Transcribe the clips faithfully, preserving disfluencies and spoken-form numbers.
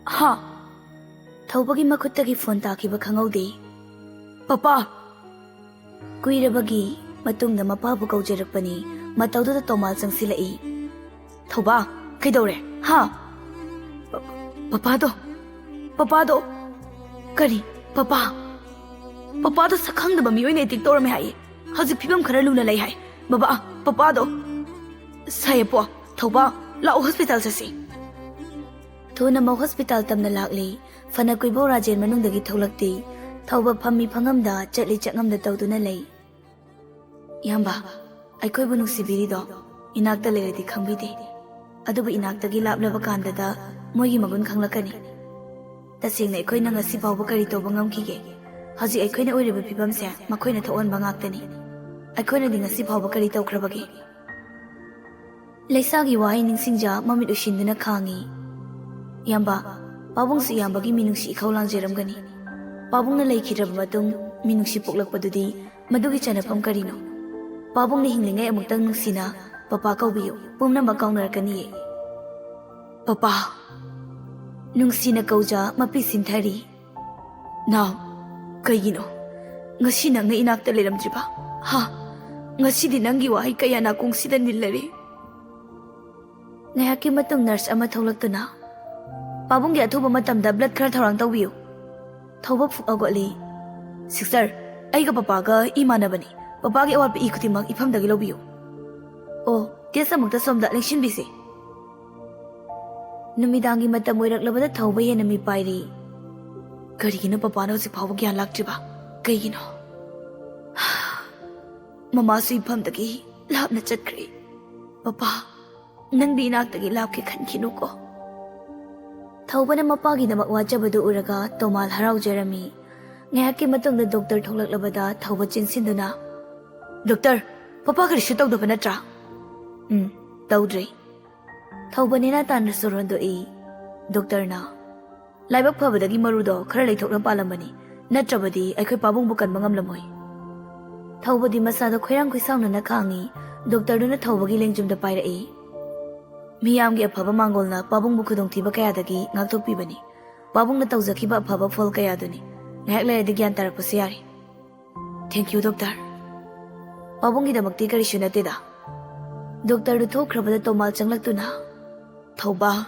ꯍꯥ? ꯊꯧꯕꯒꯤ ꯃꯈꯨꯠꯇꯒꯤ ꯐꯣꯟ ꯇꯥꯈꯤꯕ ꯈꯪꯍꯧꯗꯦ꯫ "ꯄꯄꯥ!" ꯀꯨꯏꯔꯕꯒꯤ ꯃꯇꯨꯡꯗ ꯃꯄꯥꯕꯨ ꯀꯧꯖꯔꯛꯄꯅꯤ꯫ ꯃꯇꯧꯗꯨꯗ ꯇꯣꯃꯥꯜ ꯆꯪꯁꯤꯜꯂꯛꯏ꯫ "ꯊꯧꯕ, ꯀꯩꯗꯧꯔꯦ? ꯍꯥ? ꯄ-, ꯄꯄꯥꯗꯣ, ꯄꯄꯥꯗꯣ!" "ꯀꯔꯤ? ꯄꯄꯥ? ꯄꯄꯥꯗꯣ ꯁꯛꯈꯪꯗꯕ ꯃꯤꯑꯣꯏꯅ ꯑꯦꯇꯦꯛ ꯇꯧꯔꯝꯃꯦ ꯍꯥꯏꯌꯦ꯫ ꯍꯧꯖꯤꯛ ꯐꯤꯕꯝ ꯈꯔ ꯂꯨꯅ ꯂꯩ ꯍꯥꯏ꯫ ꯕꯕꯥ, ꯄꯄꯥꯗꯣ!" "ꯁꯥꯌꯦꯄꯣ, ꯊꯧꯕ, ꯂꯥꯛꯑꯣ, ꯍꯣꯁꯄꯤꯇꯥꯜ ꯆꯠꯁꯤ꯫" ꯊꯨꯅꯃꯛ ꯍꯣꯁꯄꯤꯇꯥꯜ ꯇꯝꯅ ꯂꯥꯛꯂꯤ꯫ ꯐꯅ ꯀꯨꯏꯕꯧ ꯔꯥꯖꯦꯟ ꯃꯅꯨꯡꯗꯒꯤ ꯊꯣꯛꯂꯛꯇꯦ꯫ ꯊꯧꯕ ꯐꯝꯃꯤ ꯐꯪꯉꯝꯗ, ꯆꯠꯂꯤ ꯆꯠꯉꯝꯗ ꯇꯧꯗꯨꯅ ꯂꯩ꯫ "ꯏꯌꯥꯝꯕ, ꯑꯩꯈꯣꯏꯕꯨ ꯅꯨꯡꯁꯤꯕꯤꯔꯤꯗꯣ ꯏꯅꯥꯛꯇ ꯂꯩꯔꯗꯤ ꯈꯪꯕꯤꯗꯦ, ꯑꯗꯨꯕꯨ ꯏꯅꯥꯛꯇꯒꯤ ꯂꯥꯞꯂꯕ ꯀꯥꯟꯗꯗ ꯃꯣꯏꯒꯤ ꯃꯒꯨꯟ ꯈꯪꯂꯛꯀꯅꯤ꯫ ꯇꯁꯦꯡꯅ ꯑꯩꯈꯣꯏꯅ ꯉꯁꯤ ꯐꯥꯎꯕ ꯀꯔꯤ ꯇꯧꯕ ꯉꯝꯈꯤꯒꯦ? ꯍꯧꯖꯤꯛ ꯑꯩꯈꯣꯏꯅ ꯑꯣꯏꯔꯤꯕ ꯐꯤꯕꯝꯁꯦ ꯃꯈꯣꯏꯅ ꯊꯣꯛꯍꯟꯕ ꯉꯥꯛꯇꯅꯤ꯫ ꯑꯩꯈꯣꯏꯅꯗꯤ ꯉꯁꯤ ꯐꯥꯎꯕ ꯀꯔꯤ ꯇꯧꯈ꯭ꯔꯕꯒꯦ?" ꯂꯩꯁꯥꯒꯤ ꯋꯥꯍꯩ ꯅꯤꯡꯁꯤꯡꯖ ꯃꯃꯤꯠ ꯎꯏꯁꯤꯟꯗꯨꯅ ꯈꯥꯡꯉꯤ꯫ "ꯏꯌꯥꯝꯕ, ꯄꯥꯕꯨꯡꯁꯨ ꯏꯌꯥꯝꯕꯒꯤ ꯃꯤꯅꯨꯡꯁꯤ ꯏꯈꯧ ꯂꯥꯡꯖꯔꯝꯒꯅꯤ꯫ ꯄꯥꯕꯨꯡꯅ ꯂꯩꯈꯤꯗ꯭ꯔꯕ ꯃꯇꯨꯡ ꯃꯤꯅꯨꯡꯁꯤ ꯄꯣꯛꯂꯛꯄꯗꯨꯗꯤ ꯃꯗꯨꯒꯤ ꯆꯅꯐꯝ ꯀꯔꯤꯅꯣ? ꯄꯥꯕꯨꯡꯅ ꯍꯤꯡꯂꯤꯉꯩ ꯑꯃꯨꯛꯇꯪ ꯅꯨꯡꯁꯤꯅ ꯄꯄꯥ ꯀꯧꯕꯤꯌꯨ, ꯄꯨꯝꯅꯃꯛ ꯀꯥꯎꯅꯔꯛꯀꯅꯤꯌꯦ꯫" "ꯄꯄꯥ!" ꯅꯨꯡꯁꯤꯅ ꯀꯧꯖ ꯃꯄꯤ ꯁꯤꯟꯊꯔꯤ꯫ "ꯅꯥꯎ, ꯀꯩꯒꯤꯅꯣ ꯉꯁꯤ ꯅꯪꯅ ꯏꯅꯥꯛꯇ ꯂꯩꯔꯝꯗ꯭ꯔꯤꯕ? ꯍꯥ? ꯉꯁꯤꯗꯤ ꯅꯪꯒꯤ ꯋꯥꯍꯩ ꯀꯌꯥ ꯅꯥꯀꯣꯡꯁꯤꯗ ꯅꯤꯜꯂꯔꯦ꯫" ꯉꯥꯏꯍꯥꯛꯀꯤ ꯃꯇꯨꯡ ꯅꯔꯁ ꯑꯃ ꯊꯣꯛꯂꯛꯇꯨꯅ, "ꯄꯥꯕꯨꯡꯒꯤ ꯑꯊꯨꯕ ꯃꯇꯝꯗ ꯕ꯭ꯂꯗ ꯈꯔ ꯊꯧꯔꯥꯡ ꯇꯧꯕꯤꯌꯨ꯫" ꯊꯧꯕ ꯐꯨꯛ ꯍꯧꯒꯠꯂꯤ꯫ "ꯁꯤꯁꯇꯔ, ꯑꯩꯒ ꯄꯄꯥꯒ ꯏꯃꯥꯟꯅꯕꯅꯤ꯫ ꯄꯄꯥꯒꯤ ꯑꯋꯥꯠꯄ ꯏ ꯈꯨꯗꯤꯡꯃꯛ ꯏꯐꯝꯗꯒꯤ ꯂꯧꯕꯤꯌꯨ꯫" "ꯑꯣ, ꯇꯦꯁ ꯑꯃꯨꯛꯇ ꯁꯣꯝꯗ ꯂꯦꯡꯁꯤꯟꯕꯤꯁꯤ꯫" ꯅꯨꯃꯤꯗꯥꯡꯒꯤ ꯃꯇꯝ ꯑꯣꯏꯔꯛꯂꯕꯗ ꯊꯧꯕ ꯍꯦꯟꯅ ꯃꯤꯄꯥꯏꯔꯤ꯫ "ꯀꯔꯤꯒꯤꯅꯣ ꯄꯄꯥꯅ ꯍꯧꯖꯤꯛ ꯐꯥꯎꯕ ꯒ꯭ꯌꯥꯟ ꯂꯥꯛꯇ꯭ꯔꯤꯕ? ꯀꯩꯒꯤꯅꯣ? ꯃꯃꯥꯁꯨ ꯏꯐꯝꯗꯒꯤ ꯂꯥꯞꯅ ꯆꯠꯈ꯭ꯔꯦ꯫ ꯄꯄꯥ, ꯅꯪꯗꯤ ꯏꯅꯥꯛꯇꯒꯤ ꯂꯥꯞꯀꯦ ꯈꯟꯈꯤꯅꯨꯀꯣ꯫" ꯊꯧꯕꯅ ꯃꯄꯥꯒꯤꯗꯃꯛ ꯋꯥꯖꯕꯗꯨ ꯎꯔꯒ ꯇꯣꯃꯥꯜ ꯍꯔꯥꯎꯖꯔꯝꯃꯤ꯫ ꯉꯥꯏꯍꯥꯛꯀꯤ ꯃꯇꯨꯡꯗ ꯗꯣꯛꯇꯔ ꯊꯣꯛꯂꯛꯂꯕꯗ ꯊꯧꯕ ꯆꯦꯟꯁꯤꯟꯗꯨꯅ, "ꯗꯣꯛꯇꯔ, ꯄꯄꯥ ꯀꯔꯤꯁꯨ ꯇꯧꯗꯕ ꯅꯠꯇ꯭ꯔꯥ?" "ꯎꯝ, ꯇꯧꯗ꯭ꯔꯦ꯫" ꯊꯧꯕ ꯅꯦꯅꯥ ꯇꯥꯅ ꯁꯣꯔ ꯍꯣꯟꯗꯣꯛꯏ꯫ ꯗꯣꯛꯇꯔꯅ, "ꯂꯥꯏꯕꯛ ꯐꯕꯗꯒꯤ ꯃꯔꯨꯗꯣ ꯈꯔ ꯂꯩꯊꯣꯛꯅ ꯄꯥꯜꯂꯝꯕꯅꯤ, ꯅꯠꯇ꯭ꯔꯕꯗꯤ ꯑꯩꯈꯣꯏ ꯄꯥꯕꯨꯡꯕꯨ ꯀꯟꯕ ꯉꯝꯂꯝꯃꯣꯏ꯫" ꯊꯧꯕꯗꯤ ꯃꯁꯥꯗ ꯈꯣꯏꯔꯥꯡ ꯈꯣꯏꯁꯥꯎꯅꯅ ꯈꯥꯡꯉꯤ꯫ ꯗꯣꯛꯇꯔꯗꯨꯅ ꯊꯧꯕꯒꯤ ꯂꯦꯡꯖꯨꯝꯗ ꯄꯥꯏꯔꯛꯏ꯫ ꯃꯤꯌꯥꯝꯒꯤ ꯑꯐꯕ ꯃꯥꯡꯒꯣꯜꯅ ꯄꯥꯕꯨꯡꯕꯨ ꯈꯨꯗꯣꯡꯊꯤꯕ ꯀꯌꯥꯗꯒꯤ ꯉꯥꯛꯊꯣꯛꯄꯤꯕꯅꯤ꯫ ꯄꯥꯕꯨꯡꯅ ꯇꯧꯖꯈꯤꯕ ꯑꯐꯕ ꯐꯣꯜ ꯀꯌꯥꯗꯨꯅꯤ꯫ ꯉꯥꯏꯍꯥꯛ ꯂꯩꯔꯗꯤ ꯒ꯭ꯌꯥꯟ ꯇꯥꯔꯛꯄꯁꯨ ꯌꯥꯔꯦ꯫ Thank you, doctor꯫ ꯄꯥꯕꯨꯡꯒꯤꯗꯃꯛꯇꯤ ꯀꯔꯤꯁꯨ ꯅꯠꯇꯦꯗ꯫ ꯗꯣꯛꯇꯔꯗꯨ ꯊꯣꯛꯈ꯭ꯔꯕꯗ ꯇꯣꯃꯥꯜ ꯆꯪꯂꯛꯇꯨꯅ, "ꯊꯧꯕꯥ,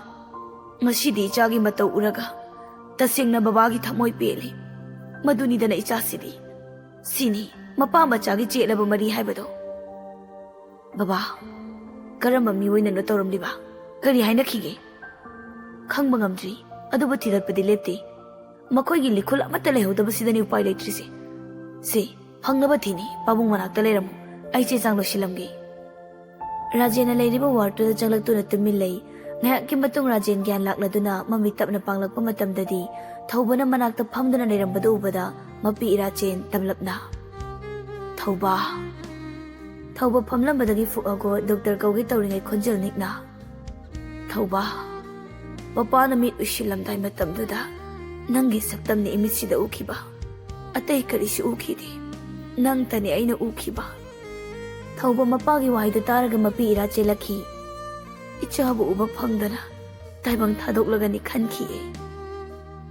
ꯉꯁꯤꯗꯤ ꯏꯆꯥꯒꯤ ꯃꯇꯧ ꯎꯔꯒ ꯇꯁꯦꯡꯅ ꯕꯕꯥꯒꯤ ꯊꯃꯣꯏ ꯄꯦꯜꯂꯤ꯫ ꯃꯗꯨꯅꯤꯗꯅ ꯏꯆꯥꯁꯤꯗꯤ꯫ ꯁꯤꯅꯤ ꯃꯄꯥ ꯃꯆꯥꯒꯤ ꯆꯦꯠꯂꯕ ꯃꯔꯤ ꯍꯥꯏꯕꯗꯣ꯫" "ꯕꯕꯥ, ꯀꯔꯝꯕ ꯃꯤꯑꯣꯏꯅꯅꯣ ꯇꯧꯔꯝꯂꯤꯕ? ꯀꯔꯤ ꯍꯥꯏꯅꯈꯤꯒꯦ?" "ꯈꯪꯕ ꯉꯝꯗ꯭ꯔꯤ, ꯑꯗꯨꯕꯨ ꯊꯤꯒꯠꯄꯗꯤ ꯂꯦꯞꯇꯦ꯫ ꯃꯈꯣꯏꯒꯤ ꯂꯤꯈꯨꯜ ꯑꯃꯠꯇ ꯂꯩꯍꯧꯗꯕꯁꯤꯗꯅꯤ ꯎꯄꯥꯏ ꯂꯩꯇ꯭ꯔꯤꯁꯦ꯫ ꯁꯤ ꯐꯪꯅꯕ ꯊꯤꯅꯤ, ꯄꯥꯕꯨꯡ ꯃꯅꯥꯛꯇ ꯂꯩꯔꯝꯃꯨ꯫ ꯑꯩ ꯆꯦ ꯆꯥꯡ ꯂꯣꯏꯁꯤꯜꯂꯝꯒꯦ꯫" ꯔꯥꯖꯦꯟꯅ ꯂꯩꯔꯤꯕ ꯋꯥꯔꯗꯇꯨꯗ ꯆꯪꯂꯛꯇꯨꯅ ꯇꯨꯃꯤꯟ ꯂꯩ꯫ ꯉꯥꯏꯍꯥꯛꯀꯤ ꯃꯇꯨꯡ ꯔꯥꯖꯦꯟ ꯒ꯭ꯌꯥꯟ ꯂꯥꯛꯂꯗꯨꯅ ꯃꯃꯤꯠ ꯇꯞꯅ ꯄꯥꯡꯂꯛꯄ ꯃꯇꯝꯗꯗꯤ ꯊꯧꯕꯅ ꯃꯅꯥꯛꯇ ꯐꯝꯗꯨꯅ ꯂꯩꯔꯝꯕꯗꯨ ꯎꯕꯗ ꯃꯄꯤ ꯏꯔꯥꯆꯦꯟ ꯇꯝꯂꯞꯅ, "ꯊꯧꯕ꯫" ꯊꯧꯕ ꯐꯝꯂꯝꯕꯗꯒꯤ ꯐꯨꯛꯑꯒꯣ ꯗꯣꯛꯇꯔ ꯀꯧꯒꯦ ꯇꯧꯔꯤꯉꯩ ꯈꯣꯟꯖꯦꯜ ꯅꯤꯛꯅ, "ꯊꯧꯕ, ꯄꯄꯥꯅ ꯃꯤꯠ ꯎꯏꯁꯤꯜꯂꯝꯗꯥꯏ ꯃꯇꯝꯗꯨꯗ ꯅꯪꯒꯤ ꯁꯛꯇꯝꯅꯤ ꯏꯃꯤꯠꯁꯤꯗ ꯎꯈꯤꯕ꯫ ꯑꯇꯩ ꯀꯔꯤꯁꯨ ꯎꯈꯤꯗꯦ꯫ ꯅꯪꯇꯅꯤ ꯑꯩꯅ ꯎꯈꯤꯕ꯫" ꯊꯧꯕ ꯃꯄꯥꯒꯤ ꯋꯥꯍꯩꯗꯨ ꯇꯥꯔꯒ ꯃꯄꯤ ꯏꯔꯥ ꯆꯦꯜꯂꯛꯈꯤ꯫ "ꯏꯆꯥꯕꯨ ꯎꯕ ꯐꯪꯗꯅ ꯇꯥꯏꯕꯪ ꯊꯥꯗꯣꯛꯂꯒꯅꯤ ꯈꯟꯈꯤꯌꯦ꯫"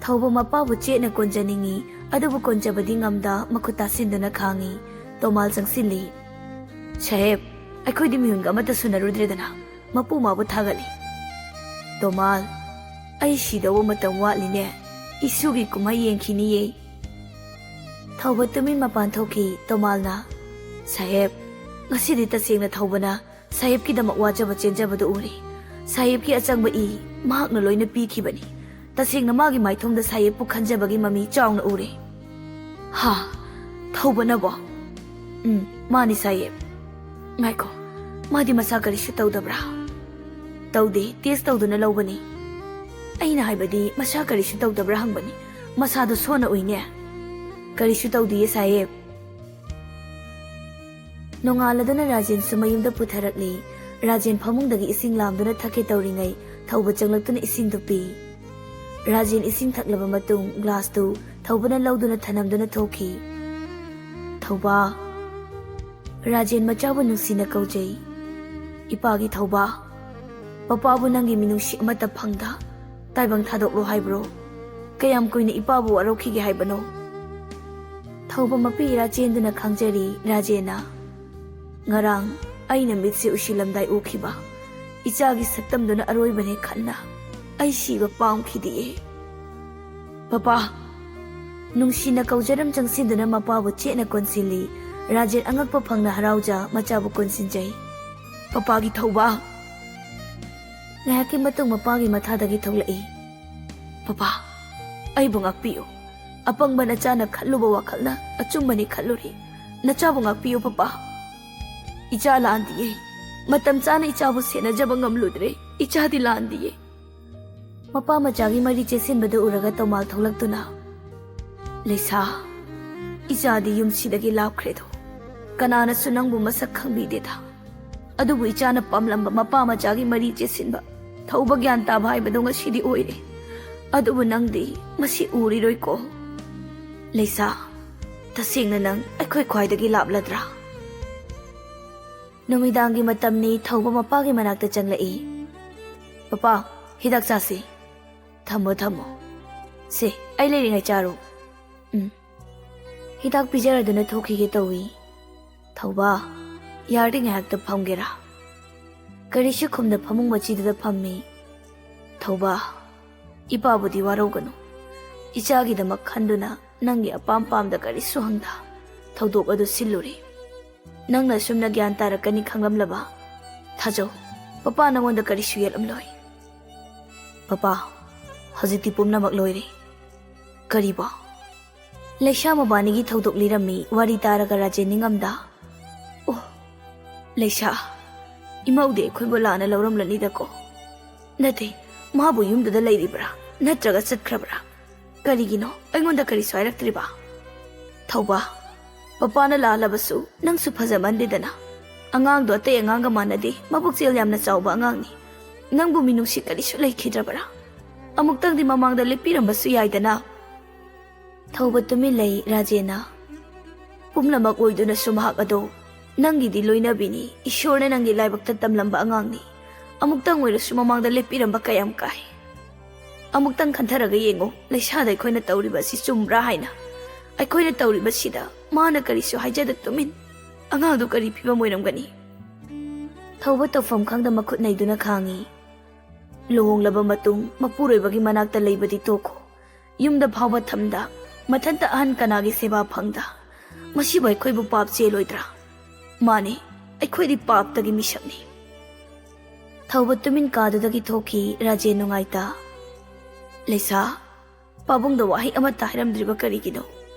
ꯊꯧꯕ ꯃꯄꯥꯕꯨ ꯆꯦꯠꯅ ꯀꯣꯟꯖꯅꯤꯡꯏ, ꯑꯗꯨꯕꯨ ꯀꯣꯟꯖꯕꯗꯤ ꯉꯝꯗ ꯃꯈꯨꯠ ꯇꯥꯁꯤꯟꯗꯨꯅ ꯈꯥꯡꯏ꯫ ꯇꯣꯃꯥꯜ ꯆꯪꯁꯤꯜꯂꯤ꯫ "ꯁꯥꯍꯦꯕ, ꯑꯩꯈꯣꯏꯗꯤ ꯃꯤꯍꯨꯟꯒ ꯑꯃꯠꯇ ꯁꯨꯅꯔꯨꯗ꯭ꯔꯦꯗꯅ, ꯃꯄꯨ ꯃꯥꯕꯨ ꯊꯥꯒꯠꯂꯤ꯫" "ꯇꯣꯃꯥꯜ, ꯑꯩ ꯁꯤꯗꯧꯕ ꯃꯇꯝ ꯋꯥꯠꯂꯤꯅꯦ꯫ ꯏꯁꯨꯒꯤ ꯀꯨꯝꯍꯩ ꯌꯦꯡꯈꯤꯅꯤꯌꯦ꯫" ꯊꯧꯕ ꯇꯨꯃꯤꯟ ꯃꯄꯥꯟ ꯊꯣꯛꯈꯤ꯫ ꯇꯣꯃꯥꯜꯅ, "ꯁꯥꯍꯦꯕ, ꯉꯁꯤꯗꯤ ꯇꯁꯦꯡꯅ ꯊꯧꯕꯅ ꯁꯥꯍꯦꯕꯀꯤꯗꯃꯛ ꯋꯥꯖꯕ ꯆꯦꯟꯖꯕꯗꯨ ꯎꯔꯦ꯫ ꯁꯥꯍꯦꯕꯀꯤ ꯑꯆꯪꯕ ꯏ ꯃꯍꯥꯛꯅ ꯂꯣꯏꯅ ꯄꯤꯈꯤꯕꯅꯤ꯫ ꯇꯁꯦꯡꯅ ꯃꯥꯒꯤ ꯃꯥꯏꯊꯣꯡꯗ ꯁꯥꯍꯦꯕꯄꯨ ꯈꯟꯖꯕꯒꯤ ꯃꯃꯤ ꯆꯥꯎꯅ ꯎꯔꯦ꯫" "ꯍꯥ? ꯊꯧꯕꯅꯕꯣ?" "ꯎꯝ, ꯃꯥꯅꯤ ꯁꯥꯍꯦꯕ꯫" "ꯉꯥꯏꯈꯣ, ꯃꯥꯗꯤ ꯃꯁꯥ ꯀꯔꯤꯁꯨ ꯇꯧꯗꯕ꯭ꯔꯥ?" "ꯇꯧꯗꯦ, ꯇꯦꯁ ꯇꯧꯗꯨꯅ ꯂꯧꯕꯅꯤ꯫" "ꯑꯩꯅ ꯍꯥꯏꯕꯗꯤ ꯃꯁꯥ ꯀꯔꯤꯁꯨ ꯇꯧꯗꯕ꯭ꯔꯥ ꯍꯪꯕꯅꯤ꯫ ꯃꯁꯥꯗꯣ ꯁꯣꯟꯅ ꯎꯏꯅꯦ꯫" "ꯀꯔꯤꯁꯨ ꯇꯧꯗꯤꯌꯦ ꯁꯥꯍꯦꯕ꯫" ꯅꯣꯡꯉꯥꯜꯂꯗꯨꯅ ꯔꯥꯖꯦꯟꯁꯨ ꯃꯌꯨꯝꯗ ꯄꯨꯊꯔꯛꯂꯤ꯫ ꯔꯥꯖꯦꯟ ꯐꯃꯨꯡꯗꯒꯤ ꯏꯁꯤꯡ ꯂꯥꯝꯗꯨꯅ ꯊꯛꯀꯦ ꯇꯧꯔꯤꯉꯩ ꯊꯧꯕ ꯆꯪꯂꯛꯇꯨꯅ ꯏꯁꯤꯡꯗꯨ ꯄꯤ꯫ ꯔꯥꯖꯦꯟ ꯏꯁꯤꯡ ꯊꯛꯂꯕ ꯃꯇꯨꯡ ꯒ꯭ꯂꯥꯁꯇꯨ ꯊꯧꯕꯅ ꯂꯧꯗꯨꯅ ꯊꯅꯝꯗꯨꯅ ꯊꯣꯛꯈꯤ꯫ "ꯊꯧꯕ꯫" ꯔꯥꯖꯦꯟ ꯃꯆꯥꯕꯨ ꯅꯨꯡꯁꯤꯅ ꯀꯧꯖꯩ꯫ "ꯏꯄꯥꯒꯤ ꯊꯧꯕ꯫" ꯄꯄꯥꯕꯨ ꯅꯪꯒꯤ ꯃꯤꯅꯨꯡꯁꯤ ꯑꯃꯠꯇ ꯐꯪꯗ ꯇꯥꯏꯕꯪ ꯊꯥꯗꯣꯛꯂꯣ ꯍꯥꯏꯕ꯭ꯔꯣ? ꯀꯌꯥꯝ ꯀꯨꯏꯅ ꯏꯄꯥꯕꯨ ꯋꯥꯔꯧꯈꯤꯒꯦ ꯍꯥꯏꯕꯅꯣ? ꯊꯧꯕ ꯃꯄꯤ ꯏꯔꯥ ꯆꯦꯟꯗꯨꯅ ꯈꯪꯖꯔꯤ, ꯔꯥꯖꯦꯟꯅ꯫ ꯉꯔꯥꯡ ꯑꯩꯅ ꯃꯤꯠꯁꯦ ꯎꯏꯁꯤꯜꯂꯝꯗꯥꯏ ꯎꯈꯤꯕ ꯏꯆꯥꯒꯤ ꯁꯛꯇꯝꯗꯨꯅ ꯑꯔꯣꯏꯕꯅꯦ ꯈꯟꯅ ꯑꯩ ꯁꯤꯕ ꯄꯥꯝꯈꯤꯗꯤꯌꯦ꯫ ꯄꯄꯥ! ꯅꯨꯡꯁꯤꯅ ꯀꯧꯖꯔꯝ ꯆꯪꯁꯤꯟꯗꯨꯅ ꯃꯄꯥꯕꯨ ꯆꯦꯠꯅ ꯀꯣꯟꯁꯤꯜꯂꯤ꯫ ꯔꯥꯖꯦꯟ ꯑꯉꯛꯄ ꯐꯪꯅ ꯍꯔꯥꯎꯖ ꯃꯆꯥꯕꯨ ꯀꯣꯟꯁꯤꯟꯖꯩ꯫ ꯄꯄꯥꯒꯤ ꯊꯧꯕ! ꯉꯥꯏꯍꯥꯛꯀꯤ ꯃꯇꯨꯡ ꯃꯄꯥꯒꯤ ꯃꯊꯥꯗꯒꯤ ꯊꯣꯛꯂꯛꯏ꯫ ꯄꯄꯥ, ꯑꯩꯕꯨ ꯉꯥꯛꯄꯤꯌꯨ꯫ ꯑꯄꯪꯕ ꯅꯆꯥꯅ ꯈꯜꯂꯨꯕ ꯋꯥꯈꯜꯅ ꯑꯆꯨꯝꯕꯅꯤ ꯈꯜꯂꯨꯔꯦ꯫ ꯅꯆꯥꯕꯨ ꯉꯥꯛꯄꯤꯌꯨ ꯄꯄꯥ꯫ ꯏꯆꯥ ꯂꯥꯟꯗꯤꯌꯦ꯫ ꯃꯇꯝ ꯆꯥꯅ ꯏꯆꯥꯕꯨ ꯁꯦꯟꯅꯖꯕ ꯉꯝꯂꯨꯗ꯭ꯔꯦ꯫ ꯏꯆꯥꯗꯤ ꯂꯥꯟꯗꯤꯌꯦ꯫ ꯃꯄꯥ ꯃꯆꯥꯒꯤ ꯃꯔꯤ ꯆꯦꯁꯤꯟꯕꯗꯨ ꯎꯔꯒ ꯇꯧꯃꯥꯜ ꯊꯣꯛꯂꯛꯇꯨꯅ, ꯂꯩꯁꯥ, ꯏꯆꯥꯗꯤ ꯌꯨꯝꯁꯤꯗꯒꯤ ꯂꯥꯞꯈ꯭ꯔꯦꯗꯣ꯫ ꯀꯅꯥꯅꯁꯨ ꯅꯪꯕꯨ ꯃꯁꯛ ꯈꯪꯕꯤꯗꯦꯗ꯫ ꯑꯗꯨꯕꯨ ꯏꯆꯥꯅ ꯄꯥꯝꯂꯝꯕ ꯃꯄꯥ ꯃꯆꯥꯒꯤ ꯃꯔꯤ ꯆꯦꯁꯤꯟꯕ, ꯊꯧꯕ ꯒ꯭ꯌꯥꯟ ꯇꯥꯕ ꯍꯥꯏꯕꯗꯨ ꯉꯁꯤꯗꯤ ꯑꯣꯏꯔꯦ꯫ ꯑꯗꯨꯕꯨ ꯅꯪꯗꯤ ꯃꯁꯤ ꯎꯔꯤꯔꯣꯏꯀꯣ꯫ ꯂꯩꯁꯥ, ꯇꯁꯦꯡꯅ ꯅꯪ ꯑꯩꯈꯣꯏ ꯈ꯭ꯋꯥꯏꯗꯒꯤ ꯂꯥꯞꯂꯗ꯭ꯔꯥ? ꯅꯨꯃꯤꯗꯥꯡꯒꯤ ꯃꯇꯝꯅꯤ, ꯊꯧꯕ ꯃꯄꯥꯒꯤ ꯃꯅꯥꯛꯇ ꯆꯪꯂꯛꯏ꯫ "ꯄꯄꯥ, ꯍꯤꯗꯥꯛ ꯆꯥꯁꯤ꯫ ꯊꯝꯃꯣ, ꯊꯝꯃꯣ꯫ ꯁꯦ, ꯑꯩ ꯂꯩꯔꯤꯉꯩ ꯆꯥꯔꯣ꯫" ꯎꯝ꯫ ꯍꯤꯗꯥꯛ ꯄꯤꯖꯔꯗꯨꯅ ꯊꯣꯛꯈꯤꯒꯦ ꯇꯧꯏ꯫ "ꯊꯧꯕ, ꯌꯥꯔꯗꯤ ꯉꯥꯏꯍꯥꯛꯇ ꯐꯝꯒꯦꯔꯥ?" ꯀꯔꯤꯁꯨ ꯈꯨꯝꯗ ꯐꯃꯨꯡ ꯃꯆꯤꯗꯨꯗ ꯐꯝꯃꯤ꯫ "ꯊꯧꯕ, ꯏꯄꯥꯕꯨꯗꯤ ꯋꯥꯔꯧꯒꯅꯨ꯫ ꯏꯆꯥꯒꯤꯗꯃꯛ ꯈꯟꯗꯨꯅ ꯅꯪꯒꯤ ꯑꯄꯥꯝ ꯄꯥꯝꯗ ꯀꯔꯤꯁꯨ ꯍꯪꯗ ꯊꯧꯗꯣꯛ ꯑꯗꯨ ꯁꯤꯜꯂꯨꯔꯦ꯫ ꯅꯪꯅ ꯑꯁꯨꯝꯅ ꯒ꯭ꯌꯥꯟ ꯇꯥꯔꯛꯀꯅꯤ ꯈꯪꯂꯝꯂꯕ? ꯊꯥꯖꯧ, ꯄꯄꯥ ꯅꯪꯉꯣꯟꯗ ꯀꯔꯤꯁꯨ ꯌꯦꯠꯂꯝꯂꯣꯏ꯫" "ꯄꯄꯥ, ꯍꯧꯖꯤꯛꯇꯤ ꯄꯨꯝꯅꯃꯛ ꯂꯣꯏꯔꯦ꯫" "ꯀꯔꯤꯕꯣ?" ꯂꯩꯁꯥ ꯃꯕꯥꯅꯤꯒꯤ ꯊꯧꯗꯣꯛ ꯂꯤꯔꯝꯃꯤ꯫ ꯋꯥꯔꯤ ꯇꯥꯔꯒ ꯔꯥꯖꯦꯟ ꯅꯤꯡꯉꯝꯗ, "ꯑꯣ, ꯂꯩꯁꯥ, ꯏꯃꯧꯗꯤ ꯑꯩꯈꯣꯏꯕꯨ ꯂꯥꯟꯅ ꯂꯧꯔꯝꯂꯅꯤꯗꯀꯣ꯫ ꯅꯠꯇꯦ, ꯃꯥꯕꯨ ꯌꯨꯝꯗꯨꯗ ꯂꯩꯔꯤꯕ꯭ꯔꯥ? ꯅꯠꯇ꯭ꯔꯒ ꯆꯠꯈ꯭ꯔꯕ꯭ꯔꯥ? ꯀꯔꯤꯒꯤꯅꯣ ꯑꯩꯉꯣꯟꯗ ꯀꯔꯤꯁꯨ ꯍꯥꯏꯔꯛꯇ꯭ꯔꯤꯕ?" "ꯊꯧꯕ, ꯄꯄꯥꯅ ꯂꯥꯜꯂꯕꯁꯨ ꯅꯪꯁꯨ ꯐꯖꯃꯟꯗꯦꯗꯅ꯫ ꯑꯉꯥꯡꯗꯣ ꯑꯇꯩ ꯑꯉꯥꯡꯒ ꯃꯥꯟꯅꯗꯦ, ꯃꯕꯨꯛꯆꯦꯜ ꯌꯥꯝꯅ ꯆꯥꯎꯕ ꯑꯉꯥꯡꯅꯤ꯫ ꯅꯪꯕꯨ ꯃꯤꯅꯨꯡꯁꯤ ꯀꯔꯤꯁꯨ ꯂꯩꯈꯤꯗ꯭ꯔꯕ꯭ꯔꯥ? ꯑꯃꯨꯛꯇꯪꯗꯤ ꯃꯃꯥꯡꯗ ꯂꯦꯞꯄꯤꯔꯝꯕꯁꯨ ꯌꯥꯏꯗꯅ꯫" ꯊꯧꯕ ꯇꯨꯃꯤꯟ ꯂꯩ꯫ ꯔꯥꯖꯦꯟꯅ, "ꯄꯨꯝꯅꯃꯛ ꯑꯣꯏꯗꯨꯅꯁꯨ ꯃꯍꯥꯛ ꯑꯗꯣ ꯅꯪꯒꯤꯗꯤ ꯂꯣꯏꯅꯕꯤꯅꯤ, ꯏꯁꯣꯔꯅ ꯅꯪꯒꯤ ꯂꯥꯏꯕꯛꯇ ꯇꯝꯂꯝꯕ ꯑꯉꯥꯡꯅꯤ꯫ ꯑꯃꯨꯛꯇꯪ ꯑꯣꯏꯔꯁꯨ ꯃꯃꯥꯡꯗ ꯂꯦꯞꯄꯤꯔꯝꯕ ꯀꯌꯥꯝ ꯀꯥꯏ꯫ ꯑꯃꯨꯛꯇꯪ ꯈꯟꯊꯔꯒ ꯌꯦꯡꯉꯨ, ꯂꯩꯁꯥꯗ ꯑꯩꯈꯣꯏꯅ ꯇꯧꯔꯤꯕ ꯑꯁꯤ ꯆꯨꯝꯕ꯭ꯔꯥ ꯍꯥꯏꯅ꯫ ꯑꯩꯈꯣꯏꯅ ꯇꯧꯔꯤꯕꯁꯤꯗ ꯃꯥꯅ ꯀꯔꯤꯁꯨ ꯍꯥꯏꯖꯗ ꯇꯨꯃꯤꯟ꯫ ꯑꯉꯥꯡꯗꯨ ꯀꯔꯤ ꯐꯤꯕꯝ ꯑꯣꯏꯔꯝꯒꯅꯤ? ꯊꯧꯕ ꯇꯧꯐꯝ ꯈꯪꯗ ꯃꯈꯨꯠ ꯅꯩꯗꯨꯅ ꯈꯥꯡꯉꯤ꯫ ꯂꯨꯍꯣꯡꯂꯕ ꯃꯇꯨꯡ ꯃꯄꯨꯔꯣꯏꯕꯒꯤ ꯃꯅꯥꯛꯇ ꯂꯩꯕꯗꯤ ꯇꯣꯛꯈꯣ, ꯌꯨꯝꯗ ꯐꯥꯎꯕ ꯊꯝꯗ, ꯃꯊꯟꯇ ꯑꯍꯟ ꯀꯅꯥꯒꯤ ꯁꯦꯕꯥ ꯐꯪꯗ, ꯃꯁꯤꯕꯨ ꯑꯩꯈꯣꯏꯕꯨ ꯄꯥꯞ ꯆꯦꯜꯂꯣꯏꯗ꯭ꯔꯥ? ꯃꯥꯅꯤ, ꯑꯩꯈꯣꯏꯗꯤ ꯄꯥꯞꯇꯒꯤ ꯃꯤꯁꯛꯅꯤ꯫ ꯊꯧꯕ ꯇꯨꯃꯤꯟ ꯀꯥꯗꯨꯗꯒꯤ ꯊꯣꯛꯈꯤ ꯔꯥꯖꯦꯟ ꯅꯨꯡꯉꯥꯏꯇ꯫ "ꯂꯩꯁꯥ, ꯄꯥꯕꯨꯡꯗ ꯋꯥꯍꯩ ꯑꯃꯠꯇ ꯍꯥꯏꯔꯝꯗ꯭ꯔꯤꯕ ꯀꯔꯤꯒꯤꯅꯣ?